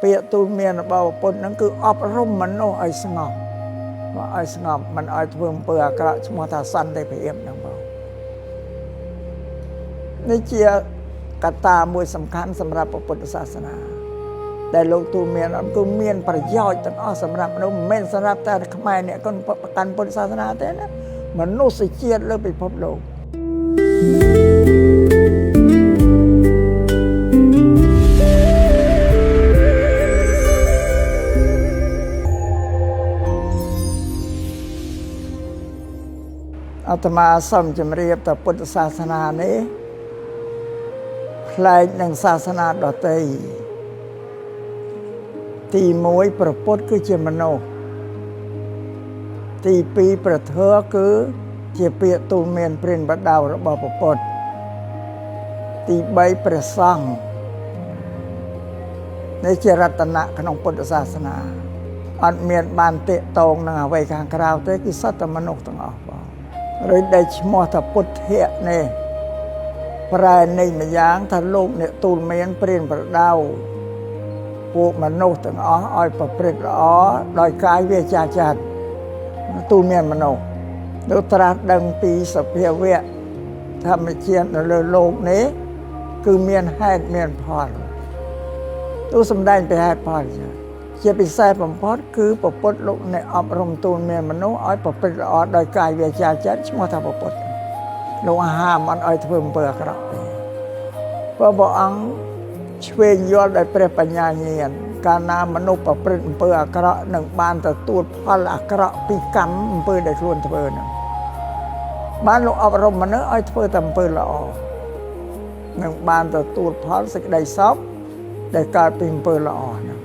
ពាក្យទូលមានរបស់ពុទ្ធហ្នឹងគឺអប់រំមនុស្សឲ្យស្ងប់មកឲ្យស្ងប់មិនឲ្យធ្វើអំពើអាក្រក់ឈ្មោះថាសន្តិភាពហ្នឹងបងនេះជាកត្តាមួយសំខាន់សម្រាប់ពុទ្ធសាសនាដែលលោកទូលមានគឺមានប្រយោជន៍ទាំងអស់សម្រាប់មនុស្សមិនមែនសម្រាប់តែខ្មែរអ្នកកាន់ពុទ្ធសាសនាទេណាមនុស្សជាតិលើពិភពលោកអាត្មាសូមជម្រាបថាពុទ្ធសាសនានេះប្លែកនឹងសាសនាដទៃទី1ព្រះពុទ្ធគឺជាមនុស្សទី2ព្រះធម៌គឺជាពាក្យទូលមានព្រានបដៅរបស់ព្រះពុទ្ធទី3ព្រះសង្ឃនេះជារតនៈក្នុងពុទ្ធសាសនាអត់មានបានទាក់ទងនឹងអ្វីខាងក្រៅទេគឺសត្វតែមនុស្សទាំងអស់បងឬដែលឈ្មោះថាពុទ្ធៈនេះប្រែនៃម្យ៉ាងថាលោកអ្នកទូលមានព្រានប្រដៅពួកមនុស្សទាំងអស់ឲ្យប្រព្រឹត្តល្អដោយកាយវាចាចិត្តទូលមានមនុស្សលោកត្រាស់ដឹងពីសភាវៈធម្មជាតិនៅលើលោកនេះគឺមានហេតុមានផលទូសំដែងពីហេតុផលជាពិសេសបំផុតគឺព្រះពុទ្ធលោកអ្នកអប់រំទូលមានមនុស្សឲ្យប្រព្រឹត្តល្អដោយកាយវាចាចិត្តឈ្មោះថាព្រះពុទ្ធលោកហាមអត់ឲ្យធ្វើអំពើអាក្រក់ទេព្រោះព្រះអង្គឆ្វេងយល់ដោយព្រះបញ្ញាញាណកាលណាមនុស្សប្រព្រឹត្តអំពើអាក្រក់នឹងបានទទួលផលអាក្រក់ពីកម្មអំពើដែលខ្លួនធ្វើហ្នឹងបានលោកអប់រំមនុស្សឲ្យធ្វើតែអំពើល្អនឹងបានទទួលផលសេចក្តីសុខដែលកើតពីអំពើល្អហ្នឹង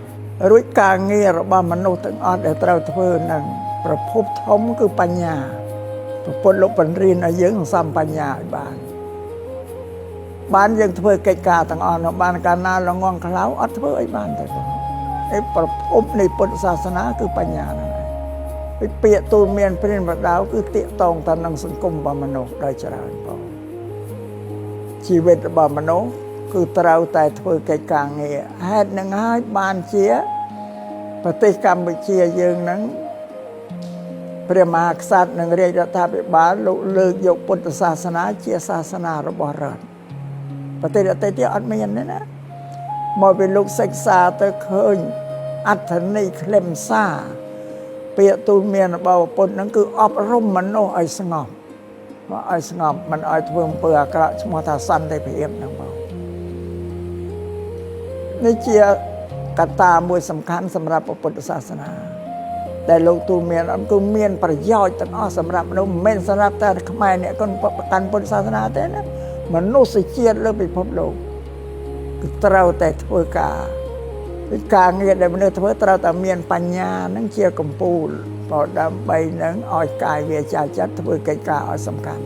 រួចការងាររបស់មនុស្សទាំងអស់ដែលត្រូវធ្វើនឹងប្រភពធំគឺបញ្ញាព្រះពុទ្ធលោកបង្រៀនឲ្យយើងសំបញ្ញាឲ្យបានបានយើងធ្វើកិច្ចការទាំងអស់នោះបានកាលណាល្ងងខ្លៅអត់ធ្វើអីបានទេបងឯប្រភពនៃពុទ្ធសាសនាគឺបញ្ញាហ្នឹងឯងពីពាក្យទូលមានព្រានបដៅគឺទាក់ទងទៅនឹងសង្គមរបស់មនុស្សដោយច្រើនបងជីវិតរបស់មនុស្សគឺត្រូវតែធ្វើកិច្ចការងារហេតុនឹងហើយបានជាប្រទេសកម្ពុជាយើងហ្នឹងព្រះមហាក្សត្រនិងរាជរដ្ឋាភិបាលលោកលើកយកពុទ្ធសាសនាជាសាសនារបស់រដ្ឋប្រទេសដទៃទៀតអត់មានទេណាមកពីលោកសិក្សាទៅឃើញអត្ថន័យខ្លឹមសារពាក្យទូលមានរបស់ពុទ្ធហ្នឹងគឺអប់រំមនុស្សឲ្យស្ងប់មកឲ្យស្ងប់មិនឲ្យធ្វើអំពើអាក្រក់ឈ្មោះថាសន្តិភាពហ្នឹងបងនេះជាកត្តាមួយសំខាន់សម្រាប់ពុទ្ធសាសនាដែលលោកទូលមានគឺមានប្រយោជន៍ទាំងអស់សម្រាប់មនុស្សមិនមែនសម្រាប់តែខ្មែរអ្នកកាន់ពុទ្ធសាសនាទេណាមនុស្សជាតិលើពិភពលោកគឺត្រូវតែធ្វើការការងារដែលមនុស្សធ្វើត្រូវតែមានបញ្ញានឹងជាកម្ពូលព្រោះដើម្បីនឹងឲ្យកាយវាចាចិត្តធ្វើកិច្ចការឲ្យសំខាន់